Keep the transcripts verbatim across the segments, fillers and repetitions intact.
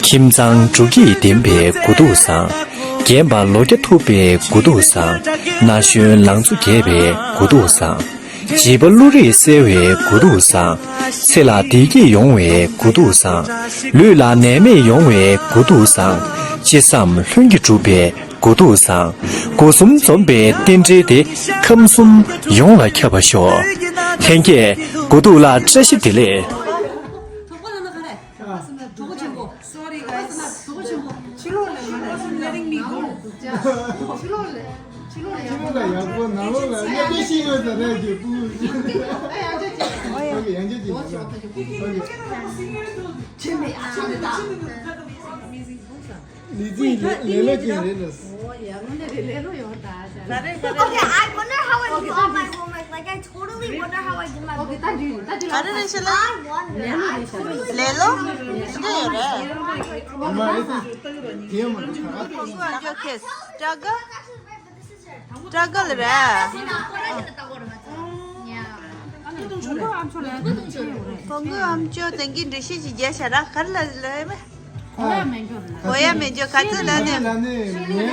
ཁྱིམ་ཚང་འབྲུག་སྐྱིད་ལྡན་པའི་དགུ་ཐུག་བཟང་། རྒན་པ་ལོ་བརྒྱ་ཐུབ་པའི་དགུ་ཐུག་བཟང་། ན་གཞོན་ལང་ཚོ་རྒྱས་པའི་དགུ་ཐུག་བཟང་། བྱིས་པ་བློ་རིག་གསལ་བའི་དགུ་ཐུག་བཟང་། ཚེ་ལ་བདེ་སྐྱིད་ཡོང་བའི་དགུ་ཐུག་བཟང་། ལུས་ལ་ནད་མེད་ཡོང་བའི་དགུ་ཐུག་བཟང་། ཅི་བསམ་ལྷུན་གྱིས་གྲུབ་པའི་དགུ་ཐུག་བཟང་། སྒོ་གསུམ་འཛོམས་པའི་རྟེན་འབྲེལ་དེ། ཁམས་གསུམ་ཡོངས་ལ་ཁྱབ་པར་ཤོག་ལྷན་རྒྱས་དགུ་ཐུག་ལ་བཀྲ་ཤིས་བདེ་ལེགས། གྲོགས་པོ་ལ་ན་ག་རེ། གྲོགས་པོ་ཆེན་པོ། Sorry, guys. གྲོགས་པོ་ཆེན་པོ། ཕྱི་ལོགས་ལ་ཡོད་ན། Letting me go. ཕྱི་ལོགས་ལ། ཕྱི་ལོགས་ལ་ཡག་པོ། ནང་ལོགས་ལ་གནས་སྟངས་ཤེས་ཡོད་ད་རེད་ཀྱི་པུ། ཡང་ཅིག་ཅིག་ཨོ་ཡ། ཨོ་ཁེ། ཡང་ཅིག་ཅིག་ཨོ་ཁེ། ཆེན་མེད་ཨ་ཆེན་མེད་ད། ལི་ཙི་ལེ་ལོ་ཅན་རེད་ལ། ཨོ་ཡ། དངོས་གནས་རེད། ལེ་ལོ་ཡོད་ད། ག་རེ་ག་རེ། Okay, I wonder how I do all my homework. Like, I totally wonder how I do my homework. ག་རེ་རེད་ཤག་ལ། I wonder. I totally ལེ་ལོ་འདི་ཡོད་རེད། ཨ་མ་རེད། དེ་ཡོད་མ་རེད། ཨ་ཁུ་ཨ་ཅོ་ཁེས་ཀྲ་ག་ཀྲ་ག་ལ་རེད། ཀོང་ཀུ་ཨམ་ཅོ་དེང་གི་འགྲེལ་བཤད་ཅིག་རྒྱག་ཤ་ར་གར་ལ་ལ་ཡ་མེ། གོ་ཡ་མེད་འཇོ་ག་ཚོད་ལ་ནི།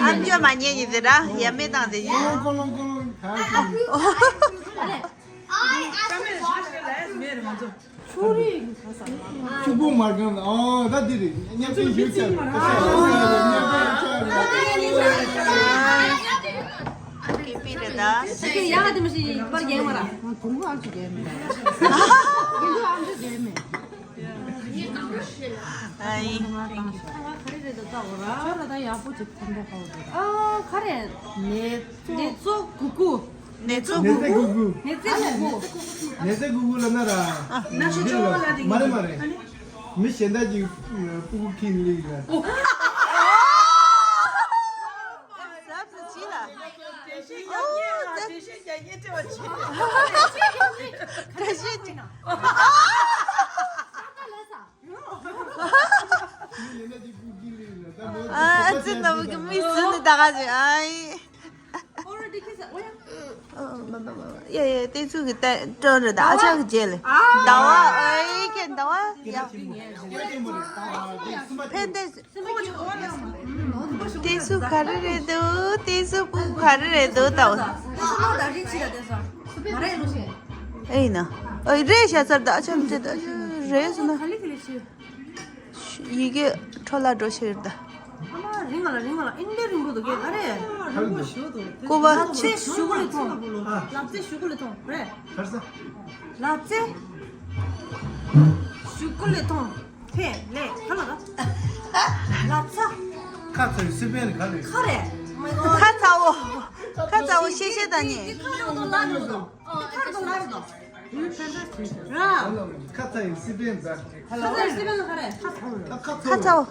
ཨམ་ཅོ་མ་ཉན་ཉི་ཟེར་ར་ཡ་མེད་དང་དེ་ཡིན། ཀོ་ལོང་ཀོ་ལོང་ཀོ་ལོང་ད། གཅིག་པོ་མར་གང་ལ། ཨོ་ད་འདི་རེད། མཉམ་དུ་ཞུ་ཆ། ཀི་པི་རེད་ད། ཡ་དེ་མི་ཤེས་པར་རྒྱལ་མ་ར། དུང་ཕུ་ཨམ་ཅོ་རྒྱལ་མེད། དུང་ཕུ་ཨམ་ཅོ་རྒྱལ་མེད། ཨ་ཡིན། ཁ་རེ་རེད་འདུག་ད་འོ་ར། ཁ་རེ་ད་ཡག་པོ་ཅིག་ཐོན་པ་ཧོ་རེད། ཨ་ཁ་རེ། ནེ་ཙོ་གུ་གུ། ནེ་ཙོ་གུ་གུ། ནེ་ཙོ་གུ་གུ། ནེ་ཙོ་གུ་གུ་ལ་ན་ར། ན་ཆོ་ཆོ་ལ་དེ། མ་རེད་མ་རེད། མི་གཞན་དག་གི་སྤུ་གུ་ཁྱིམ་ལི་ལ། ཟབ་ཅི་ལ། འགྲེལ་བཤད་རྒྱག་ཉེ་འབྲེལ་བ་བྱེད། འགྲེལ་བཤད་ཅི། ཨ་ཙི་ནམ་གི་མི་སུ་ནི་ད་ག་ཅི་ཨ་ཡི། ཨོ་མ་མ་མ་མ་ཡ་ཡ་དེ་ཚུ་གི་ཏན་ཏན་རེད་ད། ཨ་ཅག་གི་རྗེས་ལ་ཟླ་བ་ཨེ་ཁྱེད་ཟླ་བ་ཡ། ཕན་ཏེ། དེ་ཚུ་ག་རེ་རེད་འདུག་དེ་ཚུ་སྤུ་གུ་ག་རེ་རེད་འདུག་ད་འོ། ཨེ་ཡིན་ན། ཨེ་རེད་ཤ་ཚར་ད་ཨ་ཅག་མི་ཚེ་ད་རེད་སོང་ན། ཡི་གེ་འཕྲོ་བརླག་འགྲོ་ཕྱིར་ད། ཨ་མ་རིང་ང་ལ་རིང་ང་ལ་ཨིན་དེ་རིང་པོ་འདུག་ག་རེ། ཀོ་བ་ལབ་ཙེ་ཞུ་གུ་ལེ་ཐོང་། ལབ་ཙེ་ཞུ་གུ་ལེ་ཐོང་རེད། ལབ་ཙེ་ཞུ་གུ་ལེ་ཐོང་། ཕེ་ལེ་ཁ་ལ་ལ་ཚ། ཁ་ཚ་ཡི་སི་པན་ཁ་ལེ། ཁ་རེད། ཁ་ཚ་བོ། ཁ་ཚ་བོ་ཤེ་ཤེ་ད་ནི། ཁ་རེད་དོ་ལ་རེད་དོ། ཁ་རེད་དོ་ལ་རེད་དོ། ར། ཁ་ཚ་ཡི་སི་པན་ད། ཁ་ཚ་ཡི་སི་པན་ལ་ཁ་རེད། ཁ་ཚ་བོ།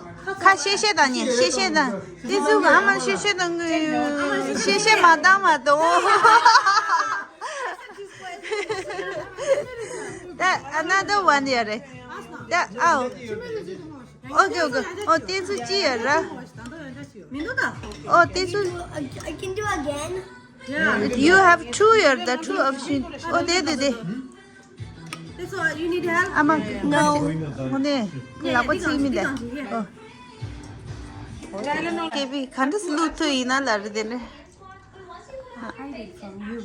ཁ་ཤེ་ཤེ་ད་ནི་ཤེ་ཤེ་ད། དེ་ཚུ་ག་ཨ་མ་ཤེ་ཤེ་ད་ངུ་ཤེ་ཤེ་མ་ད་མ་དོ། ད་another one ཡ་རེད། ད་ཨའོ། Okay, okay. ཨོ་དེ་ཚུ་ཅི་ཡ་ར། མི་འདུག་ད། ཨོ་དེ་ཚུ། I can do again. Yeah. You have two ཡ་ར་ད། Two option. ཨོ་དེ་དེ་དེ། That's all. You need help? ཨ་མ། No. ངོ་ནས་ལག་པ་ཚིག་མི་འདུག་ཨོ། ཀེ་པི་ག་འདྲ་སེ་ལུག་ཐུ་ཡིན་ན་ལ་རེད་དེ་ནས། I hide it from you.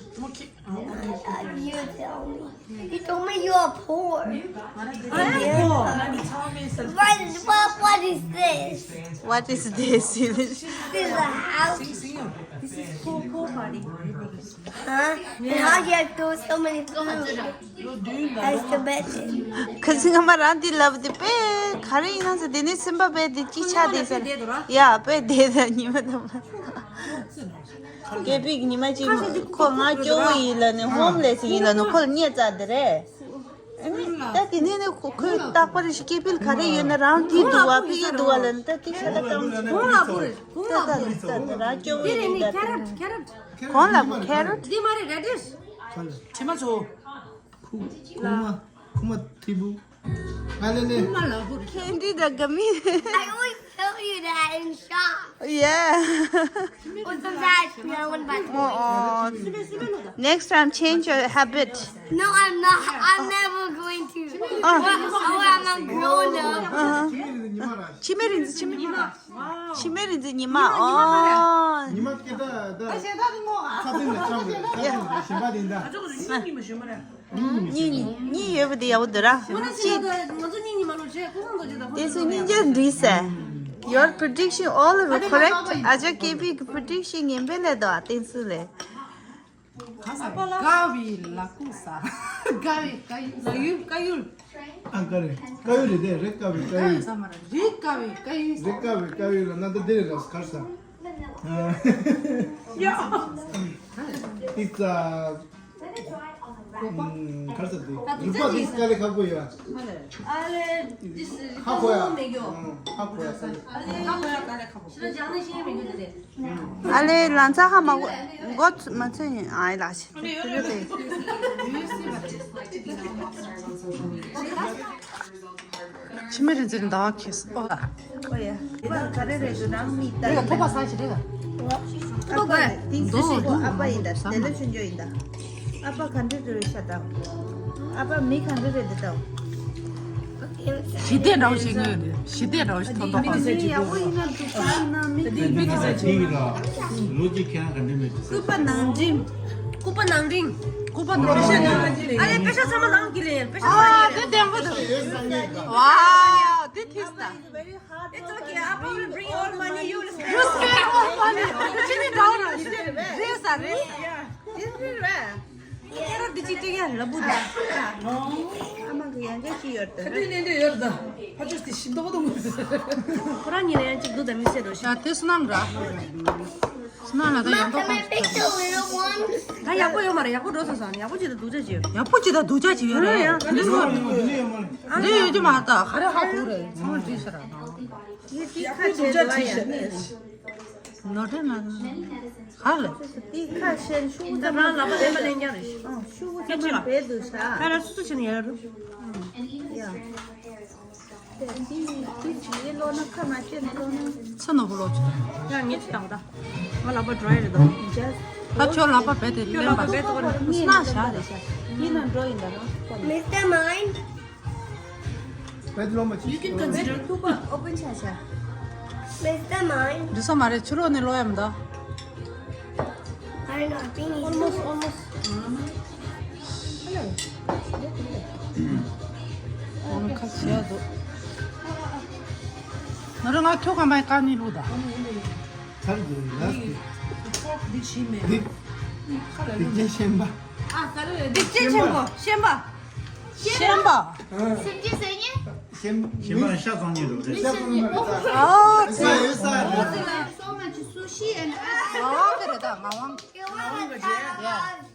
You tell me. You told me you are poor. I am poor. What, what, what is this? What is this? This is a house. This is poor, poor party. Huh? And how do you have to so many food? That's the best. ཁ་སང་ང་མ་རང་འདི་ལབ་དེ་པེ་ག་རེ་ཡིན་ན་ཟེར། དེ་ནས་སེམས་པ་པེ་དེ་ཅི་ཆ་དེ་ཟེར། ཡ་པེ་དེ་ད་ཉི་མ་དང་མ། སྐྱེས་པའི་ཉི་མ་གཅིག་ཁོ་ང་སྐྱོ་བོ་ཡིན་ལ་ནི་ཧོམ་ལེ་སི་ཡིན་ལ་ནི་ཁོ་ལ་བརྙས་ཙ་དེ་རེད། ཨ་ནི་ད་དེ་ནས་ནི་ཁོ་ཁོས་རྟག་པར་སྐྱེས་པའི་ག་རེ་ཡོད་ན་རང་དེ་འདུག་བ་ཕི་ཡི་འདུག་བ་ལ་ནི་ད་དེ་ཤ་ད་ཙམ་ཞིག་གོང་ལ་བུར་གོང་ལ་བུར། ད་ད་ད་རང་སྐྱོ་བོ་ཡིན་ད་དེ་རེད། ཁེ་རོ་ཊི་ཁེ་རོ་ཊི། གོང་ལ་བུར་ཁེ་རོ་ཊི། འདི་མ་རེད་རེ་ཌི་ཤི། དྲི་མ་ཚོ། ཁུག་ཁུག་མ་ཁུག་མ་ཐིབ་བུ། ང་ལེ་ལེ། ཁུག་མ་ལ་བུར། ཁེན་ཌི་དང་ག་མི། I always tell you. do that in shop. Yeah. Or sometimes I play one by Oh, oh. Next time, change your habit. No, I'm not. I'm never going to. Ah. Or, or I'm a grown up. Uh-huh. ཕྱི་མའི་རིག་འཛིན། ཕྱི་མའི་ཉི་མ། ཕྱི་མའི་རིག་འཛིན་ཉི་མ། ཨོ། ཉི་མ་སྐད་གྲགས་ད། ད་ཞེ་ད་རིང་མོ། ཚ་ཚིང་ལ་ཆམ་རེད། ཚ་ཚིང་ལ་ཞིམ་པ་དེ་འདྲ། ང་ཚོ་གཉིས་ཉི་མ་ཞོན་མ་རེད། གཉིས་ཉི་མ། གཉིས་ཡོད་པ་དེ་ཡག་པོ་འདུག་ར། ང་ཚོ་གཅིག་ང་ཚོ་གཉིས་ཉི་མ་ལོ་རྗེས་ཁོ་ཚང་དུ་ཅི་ད་ཁོ་དེ་ཚོ་གཉིས་ཀྱང་འདུས་ཟེར། Your prediction all were correct. ཨ་ཅག་ཀེ་པི་གི་prediction ངན་པ་ལས་དོ་བསྟན་སྲིད་ལས། ག་ས་དགའ་བའི་ལ་ཀུ་ས། དགའ་བའི་དགའ་ཡུལ། ལ་ཡུལ་དགའ་ཡུལ། ཨ་དགའ་རེད། དགའ་ཡུལ་རེད་དེ། རེད་དགའ་བའི་དགའ་དགའ་ཡུལ། ཡུལ་ས་མ་ར། རེད་དགའ་བའི་དགའ་ཡུལ། རེད་དགའ་བའི་དགའ་ཡུལ་ལ་ན་ད་དེ་རེད་ར་གར་ས། ཡ། ཏི་ཙ། གར་ས་དེ་ཡུལ་པ་དེ་དཀའ་ལས་ཁག་པོ་ཡོད། ཨ་ལེ། ཁག་པོ་ཡ། ཧ་གོ་ཡ། ཨ་ལེ། ཧ་གོ་ཡ་དཀའ་ལས་ཁག་པོ། ཨ་ལེ། ལང་ཚ་ཧ་མ་གོ། མགོ་མ་ཚོས་ཡིན། ཨ་ལ་ཞེ། ཕྱི་མི་རིག་འཛིན་ཟླ་བ་ཁེས། ཨོ་ལ། ཨོ་ཡ། ཨ་ཕ་ག་རེ་རེད་འདུག་ནང་མི་ལྟ། རེད་ལ་ཐོབ་པ་ས་ཞིག་རེད་ལ། ཨ་ཕ་དེང་སི་ཤི་ཨ་ཕ་ཡིན་ད། དེ་ལ་ཆུང་ཆུང་ཡིན་ད། ཨ་ཕ་ག་འདྲ་རེད་ཤ་ད། ཨ་ཕ་མི་ག་འདྲ་རེད་འདི་ད། ཞི་བདེ་འདྲ་བོ་ཞིག་ཡོད་རེད། ཞི་བདེ་འདྲ་བོ་ཞིག་ཐོབ་ཐོབ་པ། མི་ཡག་པོ་ཡིན་ན་འདུག་པ་ཡིན་ན་མི་དེ་མི་དེ་ཚོ་ཅིག་ལ་ལོ་གཅིག་ཁྱེད་རང་ག་འདྲ་མེད་ཅིག་སྐུད་པ་ནང་འགྲིམ། སྐུད་པ་ནང་འགྲིམ། སྐུད་པ་ནང་འགྲིམ། ཨ་ལེ་པེ་ཤ་ཚང་མ་ནང་གི་ལེན། པེ་ཤ་ཚང་མ་ཡིན། དེ་བདེན་པོ་འདུག་ཝའོ། དེ་ཐིག་ད། It's okay. I probably bring all money. You will spend. You spend all money. ཅི་ནི་འདྲ་བོ་རེད་ས་རེད། This is right. ཁྱེད་རང་འདི་ཅི་སྤྲད་ཡ་ལ་བུ་ད། ཨ་མ་གི་ཡང་འདྲ་ཅི་ཡོད་དོ། ཁ་ཏི་ནས་འདྲ་ཡོད་ད། ཕ་ཆོས་དེ་ཤི་མདོག་མདོག་མོ། ཁོ་རང་ཉིད་ལ་ཡང་ཅིག་འདུག་ད་མི་ཟེར་རོ་ཤ། ད་དེ་སུ་ནམ་ར། སུ་ནམ་ལ་ད་ཡང་ཏོག་ཁོང་སུ་ད། ད་ཡག་པོ་ཡོད་མ་རེད། ཡག་པོ་འགྲོ་སོང་སོང་། ཡག་པོ་ཅིག་ད་སྡུག་ཅག་ཅིག་ཡོད། ཡག་པོ་ཅིག་ད་སྡུག་ཅག་ཅིག་ཡོད་རེད། ཡང་འདི་ཡོད་རྒྱུ་མ་རེད། ད་ག་རེ་ཧ་གོ་རེད། ཚང་མ་བྲིས་ཤག་ར། ཡག་པོ་སྡུག་ཅག་བྲིས་ཤག་ནོར་འཁྲུལ་མ་ག་ལ། དེ་ཁ་ཤས་ཤུ་གུ་ད་རང་ལག་པ་ལེན་པ་ལེན་རྐྱང་རེད། ཨང་ཤུ་གུ་ཚང་མ་བེད་འདུག་ཤག་ད་རང་སུ་སུ་བྱས་ནས་ཡར་རུ། ཡ། དེ་དེ་དེ་བྱིས་ལོ་ན་ཁ་མ་ཆེ་ན་ལོ་ན། ཚེ་ནོར་བུ་ལོ་ཆུ། ཡ་ངས་ཅི་བཏང་ད། ང་ལག་པ་dry་རེད་དོ། Just ད་ཁྱོད་ལག་པ་བེད་དེ་ཁྱོད་ལེན་ལག་པ་པ་བེད་དོ། སྣ་ཞག་རེད་ཤག་ཡིན་ན་འགྲོ་ཡིན་ད་རང་ཁོ་ལ། Mister Mine. You can consider. ཐུག་པ་open་བྱ་བྱ། Mister Mine. འདི་ས་མ་རེད། ཕྱི་ལོགས་ནས་ལོག་ཡ་མི་འདུག Are you not being almost, almost. ཁ་ཤས་འདུག་ང་རང་ང་ཁྱོད་ག་མ་ཡི་ཀ་ནི་ལུག་ད། ཚར་འདུག་ལ་སི། འདི་འདི་ཅན་ཤན་པ། ཨ་ས་རེད། འདི་ཅན་ཤན་པ། ཤན་པ། ཤན་པ། སེམས་ཅན་ཟེར་ཉེ། ཤན་ཤན་པ་ཤ་ཚང་ཉེ་རུ་རེད། ཤ་ཚང་ཉེ་རུ། ཨོ་ཚེ། ས་ཡོད་ས་རེད། So much sushi and ངག་དབང་དེ་རེད་ད་ངག་དབང་།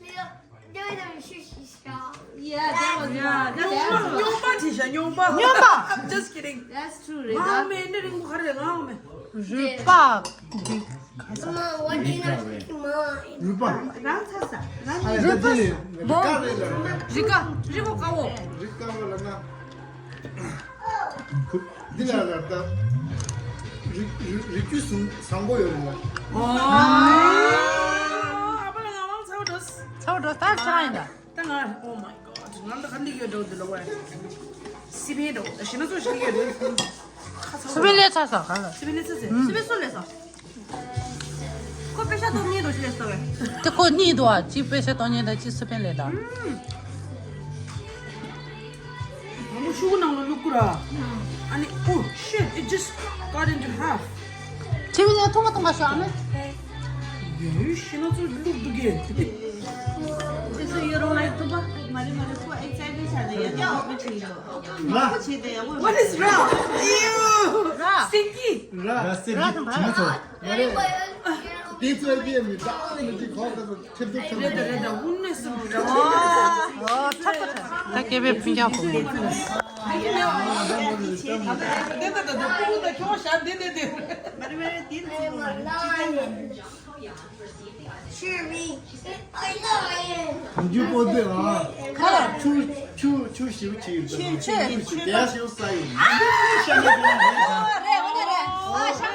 Yeah. Doing the sushi shop. Yeah, that was yeah, that's true. ཉོག་པ་ཅི་ཤ་ཉོག་པ། ཉོག་པ། I'm just kidding. That's true རེད་ད། ངག་དབང་མེད་ནི་རིང་པོ་ག་རེ་ངག་དབང་མེད། རུས་པ། Mom, what do you know? Mom. རུས་པ། རང་ཚ་ས། རང་ཨ་ཚ་ས། རུས་པ། རི་ཀ་རི་ཀ་རི་བོ་དཀར་བོ། རི་དཀར་བོ་ལབ་ན། འདི་ལ་ལ་ད། རི་རི་རི་རྒྱུད་བཟང་བཟང་པོ་ཡོད་རེད་ལ། ཨོ། ཨ་ཕ་ལ་ངག་དབང་ཚ་བོ་འགྲོ། ཚ་བོ་འགྲོ་ད་ཆ་ཡིན་ད། ད་ང་oh my god ང་ད་ག་འདི་ཡོད་འགྲོ་འདི་ལ་བས། སི་པན་འགྲོ་ད་ཤི་ན་ཚོ་ཤི་ཡོད་རེད། ཁ་ཚ་བོ། སི་པན་ལས་ཚ་ས་ག་ལ། སི་པན་ལས་ཚ་ས། སི་པན་སུ་ལས་ས། ཁོ་པེ་ཤ་སྟོང་ཉིད་དུ་ཞིག་ལས་སོ་བས། དེ་ཁོ་གཉིས་འདུག་ཨ། གཅིག་པེ་ཤ་སྟོང་ཉིད་དང་གཅིག་སི་པན་ལས་དང་། ང་མོ་ཤུ་གུ་ནང་ལ་བླུག་གུ་ར། ཨ་ནི། Oh shit, it just cut into half. ཁྱེད་མི་ཡང་ཐུང་བ་ཐུང་བ་ཤོག་ཨ་ནི། ཡོད་ཤི་ན་ཚོ་བླུག་འདུག་གས། དེ་ཚོ་ཡོད་རུང་ལ་ཐུབ་པ་མ་རེད་མ་རེད། ཁོ་ཨེག་སའི་ཊེཌ་ཆགས་ནས་ཡ་ཡ་ཨོ་ཁ་ཆེ་ཡོད། ལ། ཁོ་བྱེད་དེ་ཡ་ཁོ། What is wrong? Ew. ར། སེང་གེ། ར། ར་སེ་ར་དང་ར། ཇི་མ་ཚོ། ཡ་རེད། དེ་ཚོ་ཡ་མི་ད་ཨ་ནི་ཅི་ཁོ་ད་ཚོ་ཁྱེད་ཚོ་ཁྱེད་རེད་ད་ཚོ། རེད་ད། དབུ་ནས་སུ་འདྲ་བ། ཨོ་ཚ་ཚ་ཚ། ད་སྐད་པའི་ཕུན་རྒྱག་གོ། དེ་ད་ད་ད་ཁྱོད་ཞག་དེ་དེ་དེ། མ་རེད་མ་རེད། དེ་ཚོ་མ་རེད། ཅི་ད་ཡིན། Sure, me. གང་ཅི་པོ་དེ་ཨ། ཁ་ལ་ཆུ་ཆུ་ཆུ་ཞིབ་ཅིག་ཆུ་ཆུ་ཆུ་ཆུ་དེ་ཞིབ་ས་ཡིན། ཨ་ཞང་ནི་དེ་རེད། ཨ་ཞང་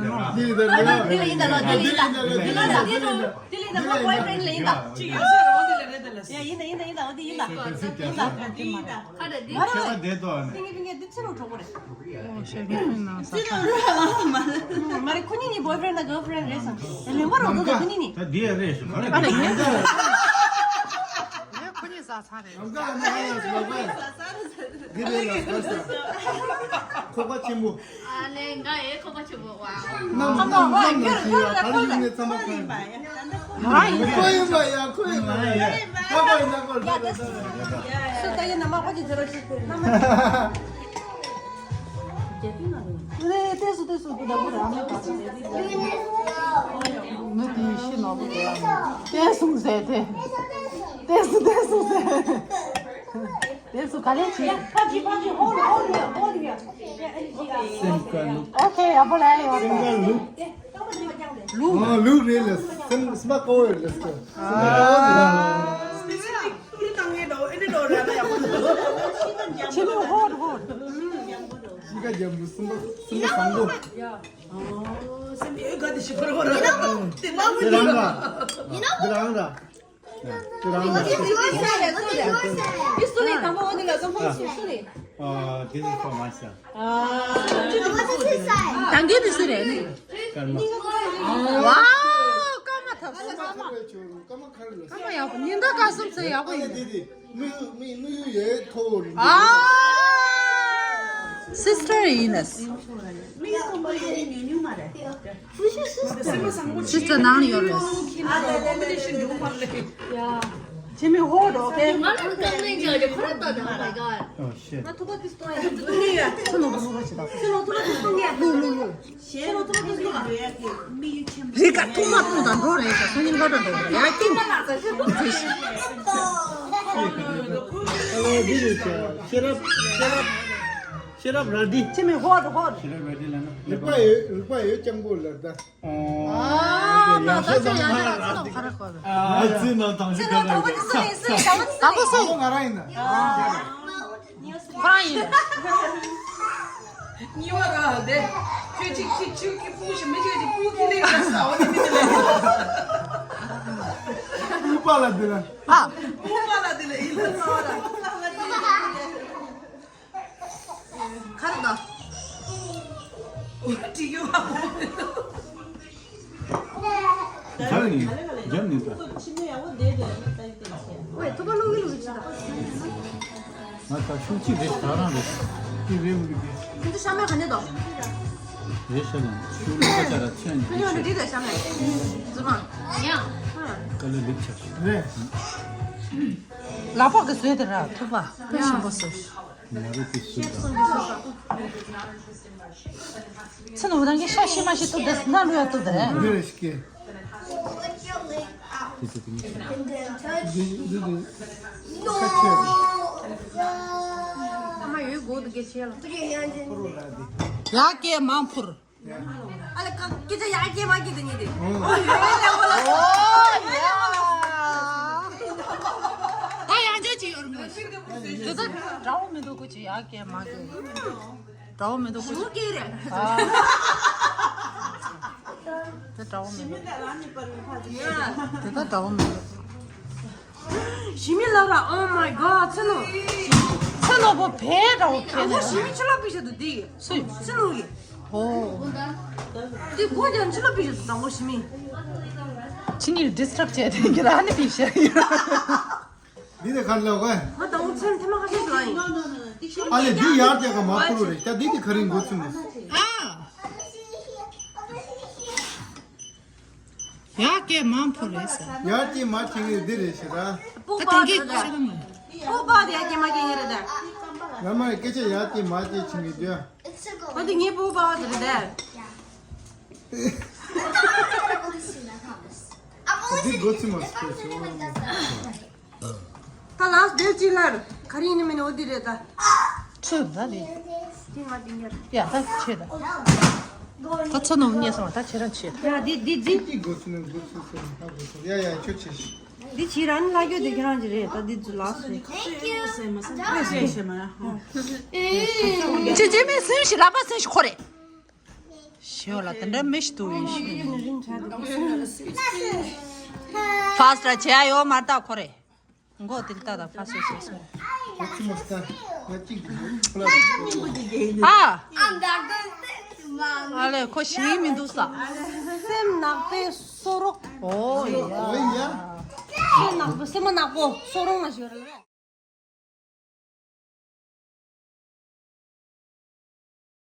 ལ་ཡིན་ད་ལོ། འདི་ལ་ཡིན་ད་ལོ། འདི་ལ་ཡིན་ད་ལོ། འདི་ལ་ཡིན་ད་ལོ། འདི་ལ་ཡིན་ད་ལོ། འདི་ལ་ཡིན་ད་ལོ། འདི་ལ་ཡིན་ད་ལོ། འདི་ཡིན་ད། ཁ་ད་འདི་ཁྱེད་རང་བསྡད་དོ་ཨ་ནི། པིང་གི་པིང་གི་འདི་ཕྱི་ལོགས་གྲོགས་པོ་རེད། ཨོ་ཤེ་མི་ཁུན་ན་ས་ཁ། མ་རེད། ཁོ་གཉིས་ནི་boyfriend་དང་girlfriend་རེད་བསམ། ལེན་པ་རོགས་འདུག་ད་ཁོ་གཉིས་ནི། ད་འདི་ཡ་རེད་ཞུ་མ་རེད། ཨ་ལེ་ངས་ད། ངས་ཁོ་གཉིས་ཟ་ཚང་རེད། ཁོག་པ་ཆེན་པོ། ཨ་ལེ་ང་ཡའི་ཁོག་པ་ཆེན་པོ་བ། ནམ་ནམ་ནམ་ནམ་ཞིག་ཡ་གར་ཡོང་ནས་ཚང་མ་གང་ཡིན། ཁོ་ཡིན་པ་ཡ། ཁོ་ཡིན་པ་ཡ། ཁོ་ཡིན་པ་ཡ། ཁོ་ཡིན་པ་ཡ། སུ་ད་ཡིན་ན་མ་ཁོ་ཅི་ཟེར་རོ་ཞིག་ལྟས་སུ་ལྟས་སུ་དུ་ད་བུ་ར་མ་ག་ས། ནུ་དེ་ཤི་ནོ་བུ་དེ་ལྟས་སུ་ཟེར་དེ། ལྟས་སུ་ལྟས་སུ་ཟེར། དེ་སུ་ག་ལེ་ཆི། ཕ་ཇི་ཕ་ཇི། ཧོལ་ཧོལ་ཧོལ། སེམས་དཀར་ལུག་སེམས་དཀར་ལུག་ཨོ་ཁེ་ཡ་པོ་ལ་ཡོད། སེམས་དཀར་ལུག་ལུག་ཨོ་ལུག་རེད་ལ། སེམས་སེམས་པ་ཀོ་ཡོད་ལ་སྐོ། ཆི་ལུག་ཧོལ་ཧོལ། ཤི་ཀ་རྒྱབ་ལུག་སེམས་པ་སེམས་པ་བཟང་པོ། སེམས་ཡོད་ག་དེ་ཤི་ཁོ་ར་ཁོ་ར། དེ་རང་ར། དེ་རང་ར། ཁྱེད་རང་ལ། འདི་སུ་རེད། དང་པོ་འོ་འདི་ལ་ཙམ་ཕོག་སུ་སུ་རེད། ཨ། this is for myself. ཨ། དང་གི་འདི་སུ་རེད། ཀརྨ། ཝའོ། ཀརྨ་ཐབས་སུ་ཀརྨ། ཀརྨ་ཡག་པོ། ཉིན་ཟླ་སྐར་གསུམ་ཚེ་ཡག་པོ་ཡིན། དེ་དེ་དེ་དེ་དེ། དངུལ་དངུལ་དངུལ་ཡོད་ཐོག་རིན་པོ་ཆེ། ཨ། སིས་ཊར་ཡིན་ནས། སིས་ཊར་ནང་ལ་ཡོད་རེད། ཆེ་མི་ཧོ་རོ་ཁེ། ང་ལ་ཀམ་པི་ལེན་བྱ་རྒྱུ་ཁོ་ཐག་ད། Oh shit. ང་ཐུག་པ་དེ་སྟོང་ཡ། ཐུག་ཡ། ཁྱོད་ནོར་བུ་ལོག་ཅི་ད། ཁྱོད་ནོར་བུ་ལོག་སྟོང་ཡ། ལུག་ལུག་ལུག་རི་ཀ་ཐུག་མ་ཐུག་དང་འགྲོ་རེད་ཟེར། སང་ཉིན་ཀ་འགྲོ་འགྲོ་རེད་ཡ་ཀིང་། ཨ་ལེ་འདི་རེད་ཤེས་རབ་ཤེས་རབ་ཤེས་རབ་རལ་གྲི། ཆེ་མི་ཧོ་རོ་ཧོ་རོ། ཤེས་རབ་རལ་གྲི་ལ་ན་རིག་པ་ཡོད་རིག་པ་ཡོད་རྐྱང་པོ་ལ་ད། ཨ། ན་ད་ཚོད་ཡང་ན་ཚོད་ཁ་ར་ཁོ་ར། ཨ། ཚེ་ན་ཐང་ཆུ་ཁ་ར་ཡོད། ཚེ་ན་ཐང་པོ་སུ་ཡིན། ང་རང་ཡིན་ན། ཁོ་རང་ཡིན། གཉིས་པ་ར་དེ། ཁྱོད་ཅིག་ཅིག་ཅིག་གི་སྤུ་ཞིག་མི་ཅིག་ཅིག་སྤུ་ཁྱི་ལེ་ཡ་ས་འོ་དེ་མི་དེ་ལེ། སྤུ་པ་ལ་དེ་ལ། ཨ། སྤུ་པ་ལ་དེ་ལེ་ཡིན་ལ་ས་འོ་ར། ཁར་ད། འོ་ཏི་ཡོ། ཇར་ནི། ཇར་ནི་ད། ཝེ་ཐུ་ག་ལུག་གི་ལུག་གི་ཅི་ད། ང་ད་ཤུགས་ཅི་རེད་ད་རང་རེད། ཅི་རེད་མི་རེད། ཁྱོད་ཚོ་ཤ་མེད་ག་ནས་ད། རེད་ཤ་ལ་ཤུགས་ལ་ཆ་ར་ཆེན་ཁྱོད་ཚོ་འདི་ད་ཤ་མེད། ཛུ་མ། ཡ། ཀ་ལ་ལིག་ཆ། རེད། ལག་པ་གི་བཟོས་དེ་ར་ཐུག་པ་ཕོན་ཆེན་པོ་བཟོས། ང་རོ་དེ་སུ་དང་། ཚེ་ནོར་བུ་རང་གི་ཤ་ཤི་མ་ཤི་ཐུབ་དེ་སྣ་ལུ་ཡ་ཐུབ་དེ་རེད། འདི་རེ་ཤི་ཀེ། དེ་ཚོ་དེ་ནི་ཤི་ཀེ། འདི་འདི་འདི་ཁ་ཆེ་རེད། ཨ་མ་ཡོད་གོ་དུ་གེ་ཆེ་ལ། ཡ་ཀེ་མང་ཕུར། ཨ་ལ་ཀ་སྐད་ཆ་ཡར་སྐད་མར་སྐད་དེ་ཉིད་དེ། ཨོ་ཡ། ད་ཡང་ཅི་ཅི་ཡོད་མོད། དེ་ད་འདྲ་བོ་མི་འདུག་ཁོ་ཅི་ཡར་སྐད་མར་སྐད། འདྲ་བོ་མི་འདུག་ཁོ་ཅི། ཨ། དེ་འདྲ་བོ་མི་འདུག་དེ་ད་འདྲ་བོ་མི་འདུག་ཞི་མི་ལབ་ར། Oh my god. ཚེ་ནོ། ཚེ་ནོ་བོ་བེ་ར་བོ་བེ་ནོ། ཞི་མི་ཆུ་ལོག་པི་ཤ་དུ་དི། སུ། ཚེ་ནོ་གི། ཨོ། དི་གོ་ཀྱང་ཆུ་ལོག་པི་ཤ་དུ་དང་བོ་ཞི་མི། ཆི་ནི་ཌི་སི་ཊརབ་བྱས་ཏེ་གི་ར་ནི་པི་ཤ་ཡོད། འདི་ནས་གར་ལོག་ག་ང་དང་བོ་ཚེ་ཐེ་མ་ཁ་ཤས་ཤིག་ལ་ཡིན། ཨ་ལེ་འདི་ཡར་རྒྱག་ག་མ་ཕུ་རུ་རེད། ད་འདི་དེ་ག་རེ་འགོ་ཚུགས་མ། ཨ། ཡ་ཀེ་མང་པོ་རེད་ས། ཡ་ཀེ་མ་ཁྱེད་ངས་འདི་རེད་ཤི་ར། ད་དེང་གི་ཤི་ར་མ། སྤོ་པ་དེ་ཡ་ཀེ་མ་ཁྱེད་ངས་རེད་ད། ང་མ་སྐད་ཆ་ཡ་ཀེ་མ་ཀེ་ཁྱེད་ངས་འདི། ཨ་དེ་ངའི་སྤོ་པ་དེ་རེད་ད། འདི་འགོ་ཚུགས་མ་སྐད་ཆ། ད་ལགས་སྡེབ་གཅིག་ལར་ག་རེ་ཡིན་ནི་མིན་ནི་འོ་འདི་རེད་ད། ཚོད་ད་རེད། དེ་ང་འདི་ཉར། ཡ་ད་ཆེ་ད། ད་ཚོ་ནོ་ཉེ་སོང་ད་ཁྱེད་རང་ཆེ་ད། ཡ་འདི་འདི་འདི། འདི་འགོ་ཚུགས་ནི་འགོ་ཚུགས་སོང་ད་འགོ་ཚུགས། ཡ་ཡ་ཁྱོད་ཆེ་ཤི། འདི་ཕྱིར་རང་ལ་རྒྱུ་དེ་ཁྱེད་རང་གི་རེད། ད་འདི་ཚོ་ལགས་སོ། ཅི་ཅི་མི་སུན་ཞིག་ལག་པ་སུན་ཞིག་ཁོ་རེད། ཞོ་ལ་དེ་འདྲ་མི་ཞིག་འདུག་ཡིན་ཤི། ཕ་སི་ཊི་བྱས་ཡོད་མ་ད་ཁོ་རེད། མགོ་དེ་ལྟ་ད་ཕ་སི་ཊི་བྱས་སོ། ང་གཅིག་མ་ལྟ། ང་གཅིག་འདུག་ཨ། ཨ་ལེ་ཁོ་ཞིག་མི་འདུག་ས། སེམས་ནག་པའི་སོ་རོ། ཨོ་ཡ། ཨོ་ཡ། སེམས་ནག་པོ་སེམས་ནག་པོ་སོ་རོ་ང་ཞོར་ལ།